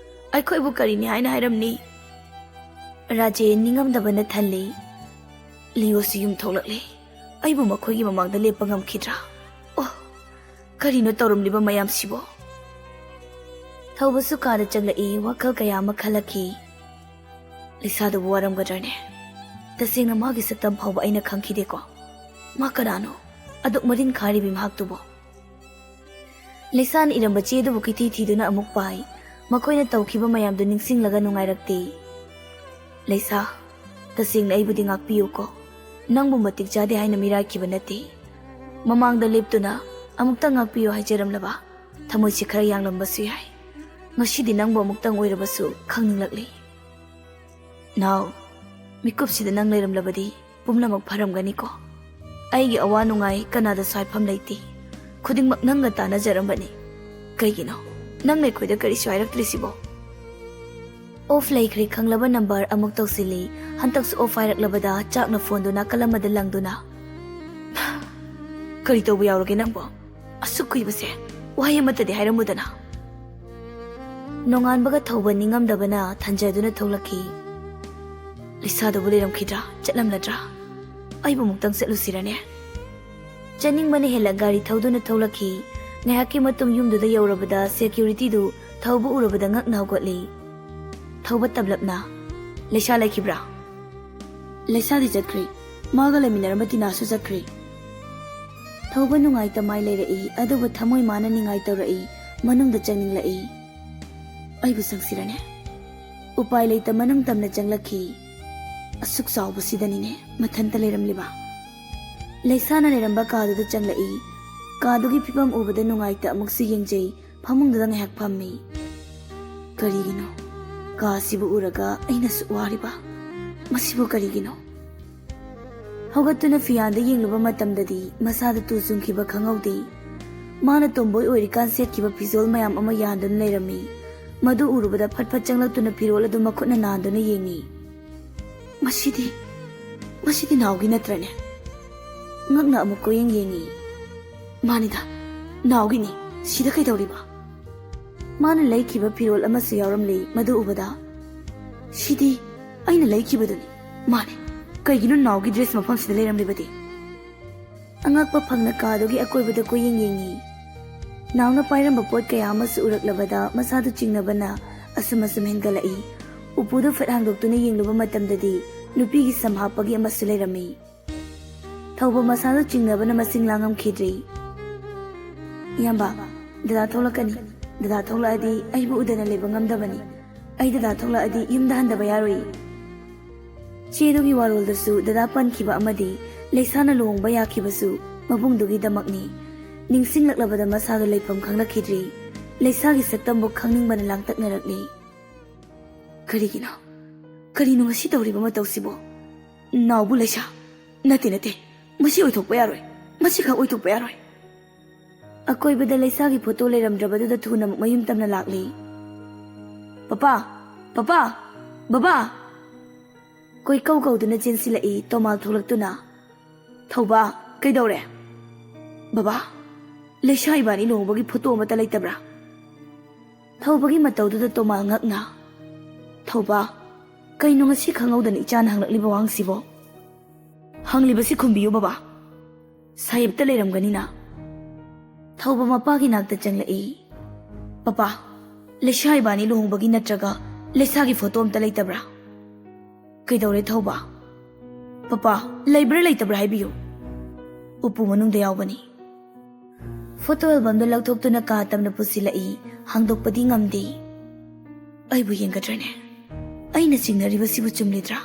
ꯑꯩꯈꯣꯏꯕꯨ ꯀꯔꯤꯅꯤ ꯍꯥꯏꯅ ꯍꯥꯏꯔꯝꯅꯤ?" ꯔꯥꯖꯦꯟ ꯅꯤꯡꯉꯝꯗꯕꯅ ꯊꯜꯂꯤ꯫ "ꯂꯤꯌꯣꯁꯤ ꯌꯨꯝ ꯊꯣꯛꯂꯛꯂꯦ꯫ ꯑꯩꯕꯨ ꯃꯈꯣꯏꯒꯤ ꯃꯃꯥꯡꯗ ꯂꯦꯞꯄ ꯉꯝꯈꯤꯗ꯭ꯔꯥ? ꯑꯣ, ꯀꯔꯤꯅꯣ ꯇꯧꯔꯝꯂꯤꯕ ꯃꯌꯥꯝꯁꯤꯕꯣ?" ꯊꯧꯕꯁꯨ ꯀꯥꯗ ꯆꯪꯂꯛꯏ, ꯋꯥꯈꯜ ꯀꯌꯥ ꯑꯃ ꯈꯜꯂꯛꯈꯤ꯫ "ꯂꯩꯁꯥꯗꯨꯕꯨ ꯋꯥꯔꯝꯒꯗ꯭ꯔꯅꯦ? ꯇꯁꯦꯡꯅ ꯃꯥꯒꯤ ꯁꯛꯇꯝ ꯐꯥꯎꯕ ꯑꯩꯅ ꯈꯪꯈꯤꯗꯦꯀꯣ꯫ ꯃꯥ ꯀꯅꯥꯅꯣ? ꯑꯗꯨꯛ ꯃꯔꯤꯟ ꯈꯥꯔꯤꯕꯤ ꯃꯍꯥꯛꯇꯨꯕꯨ?" ꯂꯩꯁꯥꯅ ꯏꯔꯝꯕ ꯆꯦꯗꯨꯕꯨ ꯀꯤꯊꯤ ꯊꯤꯗꯨꯅ ꯑꯃꯨꯛ ꯄꯥꯏ꯫ ꯃꯈꯣꯏꯅ ꯇꯧꯈꯤꯕ ꯃꯌꯥꯝꯗꯨ ꯅꯤꯡꯁꯤꯡꯂꯒ ꯅꯨꯡꯉꯥꯏꯔꯛꯇꯦ꯫ "ꯂꯩꯁꯥ, ꯇꯁꯦꯡꯅ ꯑꯩꯕꯨꯗꯤ ꯉꯥꯛꯄꯤꯌꯨꯀꯣ꯫ ꯅꯪꯕꯨ ꯃꯇꯤꯛ ꯆꯥꯗꯦ ꯍꯥꯏꯅ ꯃꯤꯔꯥꯏꯈꯤꯕ ꯅꯠꯇꯦ꯫ ꯃꯃꯥꯡꯗ ꯂꯦꯞꯇꯨꯅ ꯑꯃꯨꯛꯇ ꯉꯥꯛꯄꯤꯌꯨ ꯍꯥꯏꯖꯔꯝꯂꯕ ꯊꯃꯣꯏꯁꯦ ꯈꯔ ꯌꯥꯡꯂꯝꯕꯁꯨ ꯌꯥꯏ꯫ ꯉꯁꯤꯗꯤ ꯅꯪꯕꯨ ꯑꯃꯨꯛꯇꯪ ꯑꯣꯏꯔꯕꯁꯨ ꯈꯪꯅꯤꯡꯂꯛꯂꯤ꯫ ꯅꯥꯎ, ꯃꯤꯀꯨꯞꯁꯤꯗ ꯅꯪ ꯂꯩꯔꯝꯂꯕꯗꯤ ꯄꯨꯝꯅꯃꯛ ꯐꯔꯝꯒꯅꯤꯀꯣ꯫ ꯑꯩꯒꯤ ꯑꯋꯥ ꯅꯨꯡꯉꯥꯏ ꯀꯅꯥꯗꯁꯨ ꯍꯥꯏꯐꯝ ꯂꯩꯇꯦ꯫ ꯈꯨꯗꯤꯡꯃꯛ ꯅꯪꯒ ꯇꯥꯟꯅꯖꯔꯝꯕꯅꯤ꯫ ꯀꯩꯒꯤꯅꯣ ꯅꯪꯅ ꯑꯩꯈꯣꯏꯗ ꯀꯔꯤꯁꯨ ꯍꯥꯏꯔꯛꯇ꯭ꯔꯤꯁꯤꯕꯣ?" ꯑꯣꯐ ꯂꯩꯈ꯭ꯔꯦ ꯈꯪꯂꯕ ꯅꯝꯕꯔ ꯑꯃꯨꯛ ꯇꯧꯁꯤꯜꯂꯤ꯫ ꯍꯟꯗꯛꯁꯨ ꯑꯣꯐ ꯍꯥꯏꯔꯛꯂꯕꯗ ꯆꯥꯛꯅ ꯐꯣꯟꯗꯨ ꯅꯥꯀꯜ ꯑꯃꯗ ꯂꯪꯗꯨꯅ, "ꯀꯔꯤ ꯇꯧꯕ ꯌꯥꯎꯔꯒꯦ ꯅꯪꯕꯣ? ꯑꯁꯨꯛ ꯀꯨꯏꯕꯁꯦ ꯋꯥꯍꯩ ꯑꯃꯠꯇꯗꯤ ꯍꯥꯏꯔꯝꯃꯨꯗꯅ?" ꯅꯣꯡꯉꯥꯟꯕꯒ ꯊꯧꯕ ꯅꯤꯡꯉꯝꯗꯕꯅ ꯊꯟꯖꯗꯨꯅ ꯊꯣꯛꯂꯛꯈꯤ꯫ "ꯂꯩꯁꯥꯗꯨꯕꯨ ꯂꯩꯔꯝꯈꯤꯗ꯭ꯔꯥ? ꯆꯠꯂꯝꯂꯗ꯭ꯔꯥ? ꯑꯩꯕꯨ ꯑꯃꯨꯛꯇꯪ ꯆꯠꯂꯨꯁꯤꯔꯅꯦ?" ꯆꯠꯅꯤꯡꯕꯅ ꯍꯦꯜꯂ ꯒꯥꯔꯤ ꯊꯧꯗꯨꯅ ꯊꯣꯛꯂꯛꯈꯤ꯫ ꯉꯥꯏꯍꯥꯛꯀꯤ ꯃꯇꯨꯡ ꯌꯨꯝꯗꯨꯗ ꯌꯧꯔꯕꯗ ꯁꯦꯀ꯭ꯌꯨꯔꯤꯇꯤꯗꯨ ꯊꯧꯕ ꯎꯔꯕꯗ ꯉꯛꯅ ꯍꯧꯒꯠꯂꯤ꯫ ꯊꯧꯕ ꯇꯞꯂꯞꯅ, "ꯂꯩꯁꯥ ꯂꯩꯈꯤꯕ꯭ꯔꯥ?" "ꯂꯩꯁꯥꯗꯤ ꯆꯠꯈ꯭ꯔꯦ꯫ ꯃꯥꯒ ꯂꯩꯃꯤꯟꯅꯔꯝꯕ ꯇꯤꯅꯥꯁꯨ ꯆꯠꯈ꯭ꯔꯦ꯫" ꯊꯧꯕ ꯅꯨꯡꯉꯥꯏꯇ ꯃꯥꯏ ꯂꯩꯔꯛꯏ, ꯑꯗꯨꯕꯨ ꯊꯃꯣꯏ ꯃꯥꯅ ꯅꯤꯡꯉꯥꯏ ꯇꯧꯔꯛꯏ꯫ ꯃꯅꯨꯡꯗ ꯆꯪꯅꯤꯡꯂꯛꯏ꯫ "ꯑꯩꯕꯨ ꯆꯪꯁꯤꯔꯅꯦ?" ꯎꯄꯥꯏ ꯂꯩꯇ ꯃꯅꯨꯡ ꯇꯝꯅ ꯆꯪꯂꯛꯈꯤ꯫ ꯑꯁꯨꯛ ꯆꯥꯎꯕꯁꯤꯗꯅꯤꯅꯦ ꯃꯊꯟꯇ ꯂꯩꯔꯝꯂꯤꯕ꯫ ꯂꯩꯁꯥꯅ ꯂꯩꯔꯝꯕ ꯀꯥꯗꯨꯗ ꯆꯪꯂꯛꯏ꯫ ꯀꯥꯗꯨꯒꯤ ꯐꯤꯕꯝ ꯎꯕꯗ ꯅꯨꯡꯉꯥꯏꯇ ꯑꯃꯨꯛꯁꯨ ꯌꯦꯡꯖꯩ꯫ ꯐꯃꯨꯡꯗꯨꯗ ꯉꯥꯏꯍꯥꯛ ꯐꯝꯃꯤ꯫ ꯀꯔꯤꯒꯤꯅꯣ? ꯀꯥꯁꯤꯕꯨ ꯎꯔꯒ ꯑꯩꯅ ꯁꯨꯛ ꯋꯥꯔꯤꯕ? ꯃꯁꯤꯕꯨ ꯀꯔꯤꯒꯤꯅꯣ? ꯍꯧꯒꯠꯇꯨꯅ ꯐꯤꯌꯥꯟꯗ ꯌꯦꯡꯂꯨꯕ ꯃꯇꯝꯗꯗꯤ ꯃꯁꯥꯗ ꯇꯨ ꯆꯨꯡꯈꯤꯕ ꯈꯪꯍꯧꯗꯦ꯫ ꯃꯥꯅ ꯇꯣꯝꯕꯣꯏ ꯑꯣꯏꯔꯤꯀꯥꯟ ꯁꯦꯠꯈꯤꯕ ꯐꯤꯖꯣꯜ ꯃꯌꯥꯝ ꯑꯃ ꯌꯥꯟꯗꯨꯅ ꯂꯩꯔꯝꯃꯤ꯫ ꯃꯗꯨ ꯎꯔꯨꯕꯗ ꯐꯠ ꯐꯠ ꯆꯪꯂꯛꯇꯨꯅ ꯐꯤꯔꯣꯜ ꯑꯗꯨ ꯃꯈꯨꯠꯅ ꯅꯥꯟꯗꯨꯅ ꯌꯦꯡꯉꯤ꯫ "ꯃꯁꯤꯗꯤ, ꯃꯁꯤꯗꯤ ꯅꯥꯎꯒꯤ ꯅꯠꯇ꯭ꯔꯅꯦ?" ꯉꯛꯅ ꯑꯃꯨꯛ ꯀꯣꯏꯌꯦꯡ ꯌꯦꯡꯉꯤ꯫ "ꯃꯥꯅꯤꯗ, ꯅꯥꯎꯒꯤꯅꯤ꯫ ꯁꯤꯗ ꯀꯩꯗꯧꯔꯤꯕ?" ꯃꯥꯅ ꯂꯩꯈꯤꯕ ꯐꯤꯔꯣꯜ ꯑꯃꯁꯨ ꯌꯥꯎꯔꯝꯂꯤ꯫ ꯃꯗꯨ ꯎꯕꯗ, "ꯁꯤꯗꯤ ꯑꯩꯅ ꯂꯩꯈꯤꯕꯗꯨꯅꯤ꯫ ꯃꯥꯅꯤ, ꯀꯩꯒꯤꯅꯣ ꯅꯥꯎꯒꯤ ꯗ꯭ꯔꯦꯁ ꯃꯐꯝꯁꯤꯗ ꯂꯩꯔꯝꯂꯤꯕꯗꯤ?" ꯑꯉꯛꯄ ꯐꯪꯅ ꯀꯥꯗꯨꯒꯤ ꯑꯀꯣꯏꯕꯗ ꯀꯣꯏꯌꯦꯡ ꯌꯦꯡꯉꯤ꯫ ꯅꯥꯎꯅ ꯄꯥꯏꯔꯝꯕ ꯄꯣꯠ ꯀꯌꯥ ꯑꯃꯁꯨ ꯎꯔꯛꯂꯕꯗ ꯃꯁꯥꯗꯨ ꯆꯤꯡꯅꯕꯅ ꯑꯁꯨꯝ ꯑꯁꯨꯝ ꯍꯦꯟꯒꯠꯂꯛꯏ꯫ ꯎꯄꯨꯗꯨ ꯐꯠ ꯍꯥꯡꯗꯣꯛꯇꯨꯅ ꯌꯦꯡꯂꯨꯕ ꯃꯇꯝꯗꯗꯤ ꯅꯨꯄꯤꯒꯤ ꯁꯝ ꯍꯥꯞꯄꯒꯤ ꯑꯃꯁꯨ ꯂꯩꯔꯝꯃꯤ꯫ ꯊꯧꯕ ꯃꯁꯥꯗꯨ ꯆꯤꯡꯅꯕꯅ ꯃꯁꯤꯡ ꯂꯥꯡꯉꯝꯈꯤꯗ꯭ꯔꯤ꯫ "ꯏꯌꯥꯝꯕ, ꯗꯗꯥ ꯊꯣꯛꯂꯛꯀꯅꯤ꯫ ꯗꯗꯥ ꯊꯣꯛꯂꯛꯑꯗꯤ ꯑꯩꯕꯨ ꯎꯗꯅ ꯂꯩꯕ ꯉꯝꯗꯕꯅꯤ꯫ ꯑꯩ ꯗꯗꯥ ꯊꯣꯛꯂꯛꯑꯗꯤ ꯌꯨꯝꯗ ꯍꯟꯗꯕ ꯌꯥꯔꯣꯏ꯫" ꯆꯦꯗꯨꯒꯤ ꯋꯥꯔꯣꯜꯗꯁꯨ ꯗꯗꯥ ꯄꯟꯈꯤꯕ ꯑꯃꯗꯤ ꯂꯩꯁꯥꯅ ꯂꯨꯍꯣꯡꯕ ꯌꯥꯈꯤꯕꯁꯨ ꯃꯕꯨꯡꯗꯨꯒꯤꯗꯃꯛꯅꯤ꯫ ꯅꯤꯡꯁꯤꯡꯂꯛꯂꯕꯗ ꯃꯁꯥꯗꯨ ꯂꯩꯐꯝ ꯈꯪꯂꯛꯈꯤꯗ꯭ꯔꯤ꯫ ꯂꯩꯁꯥꯒꯤ ꯁꯛꯇꯝꯕꯨ ꯈꯪꯅꯤꯡꯕꯅ ꯂꯥꯡꯇꯛꯅꯔꯛꯂꯤ꯫ "ꯀꯔꯤꯒꯤꯅꯣ? ꯀꯔꯤꯅꯣ ꯉꯁꯤ ꯇꯧꯔꯤꯕ ꯃꯇꯧꯁꯤꯕꯣ? ꯅꯥꯎꯕꯨ ꯂꯩꯁꯥ? ꯅꯠꯇꯦ, ꯅꯠꯇꯦ꯫ ꯃꯁꯤ ꯑꯣꯏꯊꯣꯛꯄ ꯌꯥꯔꯣꯏ꯫ ꯃꯁꯤꯈꯛ ꯑꯣꯏꯊꯣꯛꯄ ꯌꯥꯔꯣꯏ꯫" ꯑꯀꯣꯏꯕꯗ ꯂꯩꯁꯥꯒꯤ ꯐꯣꯇꯣ ꯂꯩꯔꯝꯗ꯭ꯔꯕꯗꯨꯗ ꯊꯨꯅ ꯑꯃꯨꯛ ꯃꯌꯨꯝ ꯇꯝꯅ ꯂꯥꯛꯂꯤ꯫ "ꯄꯄꯥ! ꯄꯄꯥ! ꯕꯕꯥ!" ꯀꯣꯏꯀꯧ ꯀꯧꯗꯨꯅ ꯆꯦꯟꯁꯤꯜꯂꯛꯏ ꯇꯣꯃꯥꯜ ꯊꯣꯛꯂꯛꯇꯨꯅ꯫ "ꯊꯧꯕ, ꯀꯩꯗꯧꯔꯦ?" "ꯕꯕꯥ, ꯂꯩꯁꯥ ꯏꯕꯥꯅꯤ ꯂꯨꯍꯣꯡꯕꯒꯤ ꯐꯣꯇꯣ ꯑꯃꯠꯇ ꯂꯩꯇꯕ꯭ꯔꯥ?" ꯊꯧꯕꯒꯤ ꯃꯇꯧꯗꯨꯗ ꯇꯣꯃꯥꯜ ꯉꯛꯅ, "ꯊꯧꯕ, ꯀꯩꯅꯣ ꯉꯁꯤ ꯈꯪꯍꯧꯗꯅ ꯏꯆꯥꯅ ꯍꯪꯂꯛꯂꯤꯕ ꯋꯥꯍꯪꯁꯤꯕꯣ?" "ꯍꯪꯂꯤꯕꯁꯤ ꯈꯨꯝꯕꯤꯌꯨ ꯕꯕꯥ꯫ ꯁꯥꯍꯦꯕꯇ ꯂꯩꯔꯝꯒꯅꯤꯅ꯫" ꯊꯧꯕ ꯃꯄꯥꯒꯤ ꯅꯥꯛꯇ ꯆꯪꯂꯛꯏ꯫ "ꯄꯄꯥ, ꯂꯩꯁꯥ ꯏꯕꯥꯅꯤ ꯂꯨꯍꯣꯡꯕꯒꯤ ꯅꯠꯇ꯭ꯔꯒ ꯂꯩꯁꯥꯒꯤ ꯐꯣꯇꯣ ꯑꯝꯇ ꯂꯩꯇꯕ꯭ꯔꯥ?" "ꯀꯩꯗꯧꯔꯦ ꯊꯧꯕ?" "ꯄꯄꯥ, ꯂꯩꯕ꯭ꯔꯥ ꯂꯩꯇꯕ꯭ꯔꯥ ꯍꯥꯏꯕꯤꯌꯨ꯫" "ꯎꯄꯨ ꯃꯅꯨꯡꯗ ꯌꯥꯎꯕꯅꯤ꯫" ꯐꯣꯇꯣ ꯑꯦꯜꯕꯝꯗ ꯂꯧꯊꯣꯛꯇꯨꯅ ꯀꯥ ꯇꯝꯅ ꯄꯨꯁꯤꯜꯂꯛꯏ꯫ ꯍꯥꯡꯗꯣꯛꯄꯗꯤ ꯉꯝꯗꯦ꯫ "ꯑꯩꯕꯨ ꯌꯦꯡꯒꯗ꯭ꯔꯅꯦ? ꯑꯩꯅ ꯆꯤꯡꯅꯔꯤꯕꯁꯤꯕꯨ ꯆꯨꯝꯂꯤꯗ꯭ꯔꯥ?"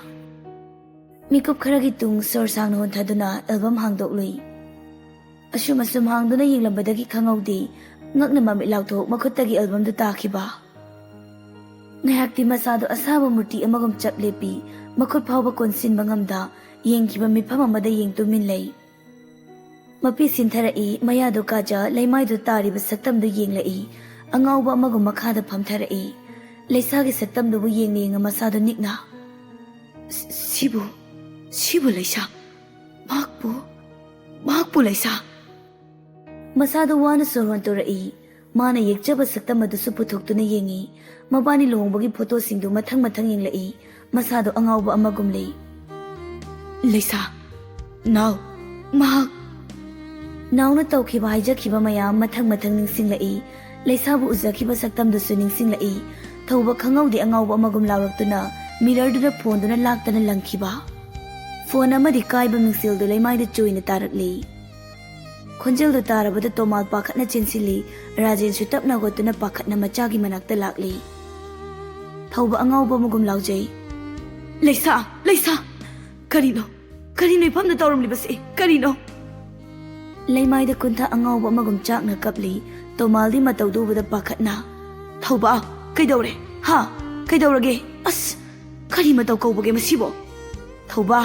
ꯃꯤꯀꯨꯞ ꯈꯔꯒꯤ ꯇꯨꯡ ꯁꯣꯔ ꯁꯥꯡꯅ ꯍꯣꯟꯊꯗꯨꯅ ꯑꯦꯜꯕꯝ ꯍꯥꯡꯗꯣꯛꯂꯨꯏ꯫ ꯑꯁꯨꯝ ꯑꯁꯨꯝ ꯍꯥꯡꯗꯨꯅ ꯌꯦꯡꯂꯝꯕꯗꯒꯤ ꯈꯪꯍꯧꯗꯦ, ꯉꯛꯅ ꯃꯃꯤꯠ ꯂꯥꯎꯊꯣꯛ ꯃꯈꯨꯠꯇꯒꯤ ꯑꯦꯜꯕꯝꯗꯨ ꯇꯥꯈꯤꯕ꯫ ꯉꯥꯏꯍꯥꯛꯇꯤ ꯃꯁꯥꯗꯣ ꯑꯁꯥꯕ ꯃꯨꯔꯇꯤ ꯑꯃꯒꯨꯝ ꯆꯞ ꯂꯦꯞꯄꯤ, ꯃꯈꯨꯠ ꯐꯥꯎꯕ ꯀꯣꯟꯁꯤꯟꯕ ꯉꯝꯗ ꯌꯦꯡꯈꯤꯕ ꯃꯤꯐꯝ ꯑꯃꯗ ꯌꯦꯡ ꯇꯨꯃꯤꯟ ꯂꯩ꯫ ꯃꯄꯤ ꯁꯤꯟꯊꯔꯛꯏ, ꯃꯌꯥꯗꯨ ꯀꯥꯖ, ꯂꯩꯃꯥꯏꯗꯨ ꯇꯥꯔꯤꯕ ꯁꯛꯇꯝꯗꯨ ꯌꯦꯡꯂꯛꯏ꯫ ꯑꯉꯥꯎꯕ ꯑꯃꯒꯨꯝ ꯃꯈꯥꯗ ꯐꯝꯊꯔꯛꯏ꯫ ꯂꯩꯁꯥꯒꯤ ꯁꯛꯇꯝꯗꯨꯕꯨ ꯌꯦꯡꯅ ꯌꯦꯡꯅ ꯃꯁꯥꯗꯨ ꯅꯤꯛꯅ, "ꯁꯤ-, ꯁꯤꯕꯨ, ꯁꯤꯕꯨ ꯂꯩꯁꯥ? ꯃꯍꯥꯛꯄꯨ, ꯃꯍꯥꯛꯄꯨ ꯂꯩꯁꯥ?" ꯃꯁꯥꯗꯨ ꯋꯥꯅ ꯁꯣꯔ ꯍꯣꯟꯇꯣꯔꯛꯏ꯫ ꯃꯥꯅ ꯌꯦꯛꯆꯕ ꯁꯛꯇꯝ ꯑꯗꯨꯁꯨ ꯄꯨꯊꯣꯛꯇꯨꯅ ꯌꯦꯡꯉꯤ꯫ ꯃꯕꯥꯅꯤ ꯂꯨꯍꯣꯡꯕꯒꯤ ꯐꯣꯇꯣꯁꯤꯡꯗꯨ ꯃꯊꯪ ꯃꯊꯪ ꯌꯦꯡꯂꯛꯏ꯫ ꯃꯁꯥꯗꯣ ꯑꯉꯥꯎꯕ ꯑꯃꯒꯨꯝ ꯂꯩ꯫ "ꯂꯩꯁꯥ, ꯅꯥꯎ, ꯃꯍꯥꯛ!" ꯅꯥꯎꯅ ꯇꯧꯈꯤꯕ ꯍꯥꯏꯖꯈꯤꯕ ꯃꯌꯥꯝ ꯃꯊꯪ ꯃꯊꯪ ꯅꯤꯡꯁꯤꯡꯂꯛꯏ꯫ ꯂꯩꯁꯥꯕꯨ ꯎꯖꯈꯤꯕ ꯁꯛꯇꯝꯗꯨꯁꯨ ꯅꯤꯡꯁꯤꯡꯂꯛꯏ꯫ ꯊꯧꯕ ꯈꯪꯍꯧꯗꯦ ꯑꯉꯥꯎꯕ ꯑꯃꯒꯨꯝ ꯂꯥꯎꯔꯛꯇꯨꯅ ꯃꯤꯔꯔꯗꯨꯗ ꯐꯣꯟꯗꯨꯅ ꯂꯥꯛꯇꯅ ꯂꯪꯈꯤꯕ꯫ ꯐꯣꯟ ꯑꯃꯗꯤ ꯀꯥꯏꯕ ꯃꯤꯡꯁꯦꯜꯗꯨ ꯂꯩꯃꯥꯏꯗ ꯆꯣꯏꯅ ꯇꯥꯔꯛꯂꯤ꯫ ꯈꯣꯟꯖꯦꯜꯗꯨ ꯇꯥꯔꯕꯗ ꯇꯣꯃꯥꯜ ꯄꯥꯈꯠꯅ ꯆꯦꯟꯁꯤꯜꯂꯤ꯫ ꯔꯥꯖꯦꯟꯁꯨ ꯇꯞꯅ ꯍꯧꯒꯠꯇꯨꯅ ꯄꯥꯈꯠꯅ ꯃꯆꯥꯒꯤ ꯃꯅꯥꯛꯇ ꯂꯥꯛꯂꯤ꯫ ꯊꯧꯕ ꯑꯉꯥꯎꯕ ꯑꯃꯒꯨꯝ ꯂꯥꯎꯖꯩ, "ꯂꯩꯁꯥ! ꯂꯩꯁꯥ! ꯀꯔꯤꯅꯣ? ꯀꯔꯤꯅꯣ ꯏꯐꯝꯗ ꯇꯧꯔꯝꯂꯤꯕꯁꯤ? ꯀꯔꯤꯅꯣ?" ꯂꯩꯃꯥꯏꯗ ꯀꯨꯟꯊ ꯑꯉꯥꯎꯕ ꯑꯃꯒꯨꯝ ꯆꯥꯛꯅ ꯀꯞꯂꯤ꯫ ꯇꯣꯃꯥꯜꯗꯤ ꯃꯇꯧꯗꯨ ꯎꯕꯗ ꯄꯥꯈꯠꯅ, "ꯊꯧꯕ, ꯀꯩꯗꯧꯔꯦ? ꯍꯥ? ꯀꯩꯗꯧꯔꯒꯦ? ꯑꯁ, ꯀꯔꯤ ꯃꯇꯧ ꯀꯧꯕꯒꯦ ꯃꯁꯤꯕꯣ? ꯊꯧꯕ!"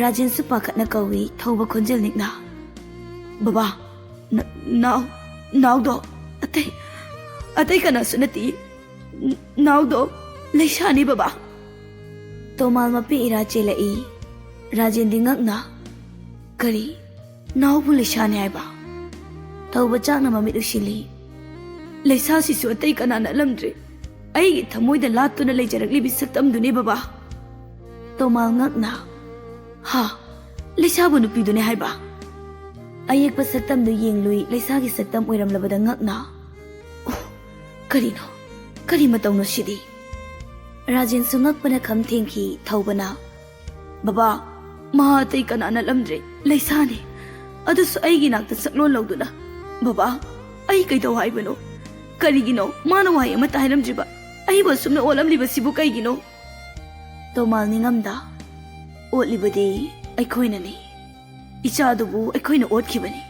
ꯔꯥꯖꯦꯟꯁꯨ ꯄꯥꯈꯠꯅ ꯀꯧꯏ, ꯊꯧꯕ ꯈꯣꯟꯖꯦꯜ ꯅꯤꯛꯅ, "ꯕꯕꯥ, ꯅ-, ꯅꯥꯎ, ꯅꯥꯎꯗꯣ ꯑꯇꯩ, ꯑꯇꯩ ꯀꯅꯥꯁꯨ ꯅꯠꯇꯦ꯫ ꯅ-, ꯅꯥꯎꯗꯣ ꯂꯩꯁꯥꯅꯤ ꯕꯕꯥ꯫" ꯇꯣꯃꯥꯜ ꯃꯄꯤ ꯏꯔꯥ ꯆꯦꯜꯂꯛꯏ꯫ ꯔꯥꯖꯦꯟꯗꯤ ꯉꯛꯅ, "ꯀꯔꯤ? ꯅꯥꯎꯕꯨ ꯂꯩꯁꯥꯅꯤ ꯍꯥꯏꯕ?" ꯊꯧꯕ ꯆꯥꯛꯅ ꯃꯃꯤꯠ ꯎꯏꯁꯤꯜꯂꯤ꯫ "ꯂꯩꯁꯥꯁꯤꯁꯨ ꯑꯇꯩ ꯀꯅꯥ ꯅꯠꯂꯝꯗ꯭ꯔꯦ, ꯑꯩꯒꯤ ꯊꯃꯣꯏꯗ ꯂꯥꯠꯇꯨꯅ ꯂꯩꯖꯔꯛꯂꯤꯕꯤ ꯁꯛꯇꯝꯗꯨꯅꯤ ꯕꯕꯥ꯫" ꯇꯣꯃꯥꯜ ꯉꯛꯅ, "ꯍꯥ? ꯂꯩꯁꯥꯕꯨ ꯅꯨꯄꯤꯗꯨꯅꯤ ꯍꯥꯏꯕ?" ꯑꯌꯦꯛꯄ ꯁꯛꯇꯝꯗꯨ ꯌꯦꯡꯂꯨꯏ, ꯂꯩꯁꯥꯒꯤ ꯁꯛꯇꯝ ꯑꯣꯏꯔꯝꯂꯕꯗ ꯉꯛꯅ, "ꯑꯣ, ꯀꯔꯤꯅꯣ? ꯀꯔꯤ ꯃꯇꯧꯅꯣ ꯁꯤꯗꯤ?" ꯔꯥꯖꯦꯟꯁꯨ ꯉꯛꯄꯅ ꯈꯝ ꯊꯦꯡꯈꯤ꯫ ꯊꯧꯕꯅ, "ꯕꯕꯥ, ꯃꯍꯥꯛ ꯑꯇꯩ ꯀꯅꯥ ꯅꯠꯂꯝꯗ꯭ꯔꯦ, ꯂꯩꯁꯥꯅꯤ꯫ ꯑꯗꯨꯁꯨ ꯑꯩꯒꯤ ꯅꯥꯛꯇ ꯁꯛꯂꯣꯟ ꯂꯧꯗꯨꯅ꯫ ꯕꯕꯥ, ꯑꯩ ꯀꯩꯗꯧ ꯍꯥꯏꯕꯅꯣ? ꯀꯔꯤꯒꯤꯅꯣ ꯃꯥꯅ ꯋꯥꯍꯩ ꯑꯃꯠꯇ ꯍꯥꯏꯔꯝꯗ꯭ꯔꯤꯕ? ꯑꯩꯕꯨ ꯑꯁꯨꯝꯅ ꯑꯣꯠꯂꯝꯂꯤꯕꯁꯤꯕꯨ ꯀꯩꯒꯤꯅꯣ?" ꯇꯣꯃꯥꯜ ꯅꯤꯡꯉꯝꯗ, ꯑꯣꯠꯂꯤꯕꯗꯤ ꯑꯩꯈꯣꯏꯅꯅꯤ꯫ ꯏꯆꯥꯗꯨꯕꯨ ꯑꯩꯈꯣꯏꯅ ꯑꯣꯠꯈꯤꯕꯅꯤ꯫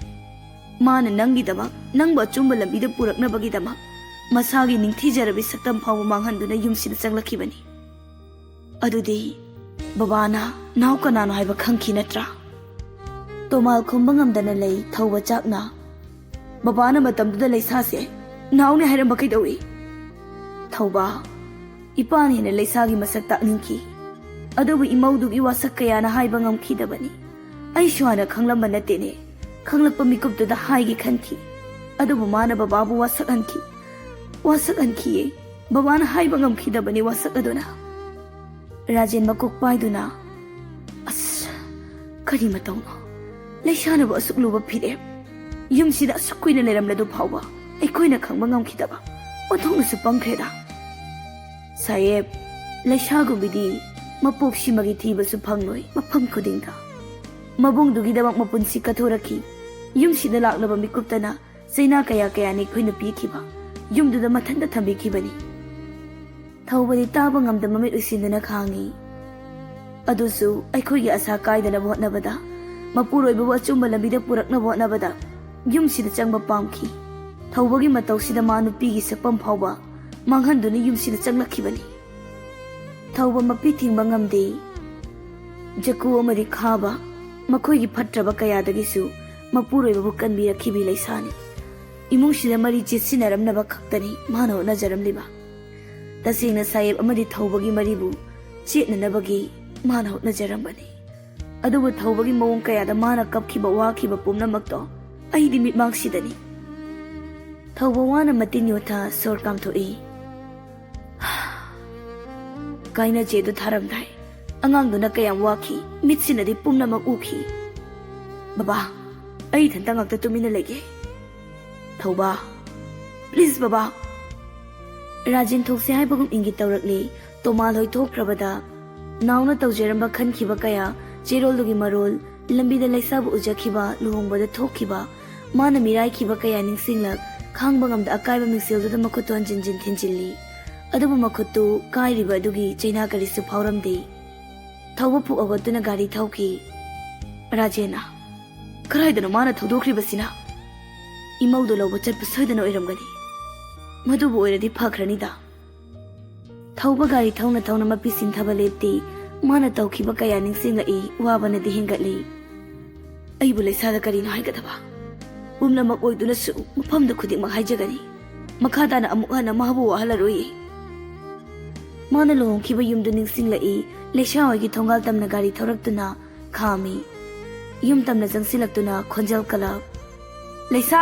ꯃꯥꯅ ꯅꯪꯒꯤꯗꯃꯛ, ꯅꯪꯕꯨ ꯑꯆꯨꯝꯕ ꯂꯝꯕꯤꯗ ꯄꯨꯔꯛꯅꯕꯒꯤꯗꯃꯛ ꯃꯁꯥꯒꯤ ꯅꯤꯡꯊꯤꯖꯔꯕꯤ ꯁꯛꯇꯝ ꯐꯥꯎꯕ ꯃꯥꯡꯍꯟꯗꯨꯅ ꯌꯨꯝꯁꯤꯗ ꯆꯪꯂꯛꯈꯤꯕꯅꯤ꯫ ꯑꯗꯨꯗꯤ ꯕꯕꯥꯅ ꯅꯥꯎ ꯀꯅꯥꯅꯣ ꯍꯥꯏꯕ ꯈꯪꯈꯤ ꯅꯠꯇ꯭ꯔꯥ? ꯇꯣꯃꯥꯜ ꯈꯨꯝꯕ ꯉꯝꯗꯅ ꯂꯩ ꯊꯧꯕ ꯆꯥꯛꯅ꯫ ꯕꯕꯥꯅ ꯃꯇꯝꯗꯨꯗ ꯂꯩꯁꯥꯁꯦ ꯅꯥꯎꯅꯦ ꯍꯥꯏꯔꯝꯕ ꯀꯩꯗꯧꯏ? ꯊꯧꯕ, ꯏꯄꯥꯅ ꯍꯦꯟꯅ ꯂꯩꯁꯥꯒꯤ ꯃꯁꯛ ꯇꯥꯛꯅꯤꯡꯈꯤ꯫ ꯑꯗꯨꯕꯨ ꯏꯃꯧꯗꯨꯒꯤ ꯋꯥꯁꯛ ꯀꯌꯥꯅ ꯍꯥꯏꯕ ꯉꯝꯈꯤꯗꯕꯅꯤ꯫ ꯑꯩꯁꯨ ꯍꯥꯟꯅ ꯈꯪꯂꯝꯕ ꯅꯠꯇꯦꯅꯦ꯫ ꯈꯪꯂꯛꯄ ꯃꯤꯀꯨꯞꯇꯨꯗ ꯍꯥꯏꯒꯦ ꯈꯟꯈꯤ꯫ ꯑꯗꯨꯕꯨ ꯃꯥꯅ ꯕꯕꯥꯕꯨ ꯋꯥꯁꯛꯍꯟꯈꯤ꯫ ꯋꯥꯁꯛꯍꯟꯈꯤꯌꯦ꯫ ꯕꯕꯥꯅ ꯍꯥꯏꯕ ꯉꯝꯈꯤꯗꯕꯅꯤ ꯋꯥꯁꯛ ꯑꯗꯨꯅ꯫ ꯔꯥꯖꯦꯟ ꯃꯀꯣꯛ ꯄꯥꯏꯗꯨꯅ, "ꯑꯁ, ꯀꯔꯤ ꯃꯇꯧꯅꯣ? ꯂꯩꯁꯥꯅꯕꯨ ꯑꯁꯨꯛ ꯂꯨꯕ ꯐꯤꯔꯦꯞ ꯌꯨꯝꯁꯤꯗ ꯑꯁꯨꯛ ꯀꯨꯏꯅ ꯂꯩꯔꯝꯂꯗꯨ ꯐꯥꯎꯕ ꯑꯩꯈꯣꯏꯅ ꯈꯪꯕ ꯉꯝꯈꯤꯗꯕ꯫ ꯑꯣꯟꯊꯣꯛꯅꯁꯨ ꯄꯪꯈ꯭ꯔꯦꯗ꯫ ꯁꯥꯍꯦꯕ, ꯂꯩꯁꯥꯒꯨꯝꯕꯤꯗꯤ ꯃꯄꯣꯛꯁꯤꯃꯒꯤ ꯊꯤꯕꯁꯨ ꯐꯪꯂꯣꯏ, ꯃꯐꯝ ꯈꯨꯗꯤꯡꯗ꯫ ꯃꯕꯨꯡꯗꯨꯒꯤꯗꯃꯛ ꯃꯄꯨꯟꯁꯤ ꯀꯠꯊꯣꯔꯛꯈꯤ꯫ ꯌꯨꯝꯁꯤꯗ ꯂꯥꯛꯂꯕ ꯃꯤꯀꯨꯞꯇꯅ ꯆꯩꯅꯥ ꯀꯌꯥ ꯀꯌꯥꯅꯤ ꯑꯩꯈꯣꯏꯅ ꯄꯤꯈꯤꯕ꯫ ꯌꯨꯝꯗꯨꯗ ꯃꯊꯟꯇ ꯊꯝꯕꯤꯈꯤꯕꯅꯤ꯫" ꯊꯧꯕꯗꯤ ꯇꯥꯕ ꯉꯝꯗ ꯃꯃꯤꯠ ꯎꯏꯁꯤꯟꯗꯨꯅ ꯈꯥꯡꯉꯤ꯫ ꯑꯗꯨꯁꯨ ꯑꯩꯈꯣꯏꯒꯤ ꯑꯁꯥ ꯀꯥꯏꯗꯅꯕ ꯍꯣꯠꯅꯕꯗ, ꯃꯄꯨꯔꯣꯏꯕꯕꯨ ꯑꯆꯨꯝꯕ ꯂꯝꯕꯤꯗ ꯄꯨꯔꯛꯅꯕ ꯍꯣꯠꯅꯕꯗ ꯌꯨꯝꯁꯤꯗ ꯆꯪꯕ ꯄꯥꯝꯈꯤ꯫ ꯊꯧꯕꯒꯤ ꯃꯇꯧꯁꯤꯗ ꯃꯥ ꯅꯨꯄꯤꯒꯤ ꯁꯛꯐꯝ ꯐꯥꯎꯕ ꯃꯥꯡꯍꯟꯗꯨꯅ ꯌꯨꯝꯁꯤꯗ ꯆꯪꯂꯛꯈꯤꯕꯅꯤ꯫ ꯊꯧꯕ ꯃꯄꯤ ꯊꯤꯡꯕ ꯉꯝꯗꯦ꯫ ꯖꯀꯨ ꯑꯃꯗꯤ ꯈꯥꯕ, ꯃꯈꯣꯏꯒꯤ ꯐꯠꯇ꯭ꯔꯕ ꯀꯌꯥꯗꯒꯤꯁꯨ ꯃꯄꯨꯔꯣꯏꯕꯕꯨ ꯀꯟꯕꯤꯔꯛꯈꯤꯕꯤ ꯂꯩꯁꯥꯅꯤ꯫ ꯏꯃꯨꯡꯁꯤꯗ ꯃꯔꯤ ꯆꯦꯠꯁꯤꯟꯅꯔꯝꯅꯕ ꯈꯛꯇꯅꯤ ꯃꯥꯅ ꯍꯣꯠꯅꯖꯔꯝꯂꯤꯕ꯫ ꯇꯁꯦꯡꯅ ꯁꯥꯍꯦꯕ ꯑꯃꯗꯤ ꯊꯧꯕꯒꯤ ꯃꯔꯤꯕꯨ ꯆꯦꯠꯅꯅꯕꯒꯤ ꯃꯥꯅ ꯍꯣꯠꯅꯖꯔꯝꯕꯅꯤ꯫ ꯑꯗꯨꯕꯨ ꯊꯧꯕꯒꯤ ꯃꯑꯣꯡ ꯀꯌꯥꯗ ꯃꯥꯅ ꯀꯞꯈꯤꯕ ꯋꯥꯈꯤꯕ ꯄꯨꯝꯅꯃꯛꯇꯣ ꯑꯩꯗꯤ ꯃꯤꯠꯃꯥꯡꯁꯤꯗꯅꯤ꯫ ꯊꯧꯕ ꯋꯥꯅ ꯃꯇꯤꯟ ꯌꯣꯠꯊ ꯁꯣꯔ ꯀꯥꯝꯊꯣꯛꯏ꯫ ꯀꯥꯏꯅꯆꯦꯗꯨ ꯊꯥꯔꯝꯗꯥꯏ ꯑꯉꯥꯡꯗꯨꯅ ꯀꯌꯥꯝ ꯋꯥꯈꯤ, ꯃꯤꯠꯁꯤꯅꯗꯤ ꯄꯨꯝꯅꯃꯛ ꯎꯈꯤ꯫ "ꯕꯕꯥ, ꯑꯩ ꯏꯊꯟꯇ ꯉꯥꯛꯇ ꯇꯨꯃꯤꯟꯅ ꯂꯩꯒꯦ꯫" "ꯊꯧꯕ, please ꯕꯕꯥ꯫" ꯔꯥꯖꯦꯟ ꯊꯣꯛꯁꯦ ꯍꯥꯏꯕꯒꯨꯝ ꯏꯪꯒꯤꯠ ꯇꯧꯔꯛꯂꯤ꯫ ꯇꯣꯃꯥꯜ ꯍꯣꯏ ꯊꯣꯛꯈ꯭ꯔꯕꯗ ꯅꯥꯎꯅ ꯇꯧꯖꯔꯝꯕ ꯈꯟꯈꯤꯕ ꯀꯌꯥ, ꯆꯦꯔꯣꯜꯗꯨꯒꯤ ꯃꯔꯣꯜ, ꯂꯝꯕꯤꯗ ꯂꯩꯁꯥꯕꯨ ꯎꯖꯈꯤꯕ, ꯂꯨꯍꯣꯡꯕꯗ ꯊꯣꯛꯈꯤꯕ, ꯃꯥꯅ ꯃꯤꯔꯥꯏꯈꯤꯕ ꯀꯌꯥ ꯅꯤꯡꯁꯤꯡꯂꯛ, ꯈꯥꯡꯕ ꯉꯝꯗ ꯑꯀꯥꯏꯕ ꯃꯤꯡꯁꯦꯜꯗꯨꯗ ꯃꯈꯨꯠꯇꯨ ꯍꯟꯖꯤꯟ ꯍꯟꯖꯤꯟ ꯊꯤꯟꯖꯤꯜꯂꯤ꯫ ꯑꯗꯨꯕꯨ ꯃꯈꯨꯠꯇꯨ ꯀꯥꯏꯔꯤꯕ ꯑꯗꯨꯒꯤ ꯆꯩꯅꯥ ꯀꯔꯤꯁꯨ ꯐꯥꯎꯔꯝꯗꯦ꯫ ꯊꯧꯕ ꯄꯨꯛ ꯍꯧꯒꯠꯇꯨꯅ ꯒꯥꯔꯤ ꯊꯧꯈꯤ꯫ ꯔꯥꯖꯦꯟꯅ, "ꯀꯗꯥꯏꯗꯅꯣ ꯃꯥꯅ ꯊꯧꯗꯣꯛꯈ꯭ꯔꯤꯕꯁꯤꯅ? ꯏꯃꯧꯗꯨ ꯂꯧꯕ ꯆꯠꯄ ꯁꯣꯏꯗꯅ ꯑꯣꯏꯔꯝꯒꯅꯤ꯫ ꯃꯗꯨꯕꯨ ꯑꯣꯏꯔꯗꯤ ꯐꯈ꯭ꯔꯅꯤꯗ"꯫ ꯊꯧꯕ ꯒꯥꯔꯤ ꯊꯧꯅ ꯊꯧꯅ ꯃꯄꯤ ꯁꯤꯟꯊꯕ ꯂꯦꯞꯇꯦ꯫ ꯃꯥꯅ ꯇꯧꯈꯤꯕ ꯀꯌꯥ ꯅꯤꯡꯁꯤꯡꯂꯛꯏ, ꯋꯥꯕꯅꯗꯤ ꯍꯦꯟꯒꯠꯂꯤ꯫ "ꯑꯩꯕꯨ ꯂꯩꯁꯥꯗ ꯀꯔꯤꯅꯣ ꯍꯥꯏꯒꯗꯕ? ꯄꯨꯝꯅꯃꯛ ꯑꯣꯏꯗꯨꯅꯁꯨ ꯃꯐꯝꯗ ꯈꯨꯗꯤꯡꯃꯛ ꯍꯥꯏꯖꯒꯅꯤ꯫ ꯃꯈꯥ ꯇꯥꯅ ꯑꯃꯨꯛ ꯍꯟꯅ ꯃꯍꯥꯛꯄꯨ ꯋꯥꯍꯜꯂꯔꯣꯏꯌꯦ"꯫ ꯃꯥꯅ ꯂꯨꯍꯣꯡꯈꯤꯕ ꯌꯨꯝꯗꯨ ꯅꯤꯡꯁꯤꯡꯂꯛꯏ꯫ ꯂꯩꯁꯥ ꯍꯣꯏꯒꯤ ꯊꯣꯡꯒꯥꯜ ꯇꯝꯅ ꯒꯥꯔꯤ ꯊꯧꯔꯛꯇꯨꯅ ꯈꯥꯝꯃꯤ꯫ ꯌꯨꯝ ꯇꯝꯅ ꯆꯪꯁꯤꯜꯂꯛꯇꯨꯅ ꯈꯣꯟꯖꯦꯜ ꯀꯜꯂꯞ, "ꯂꯩꯁꯥ!"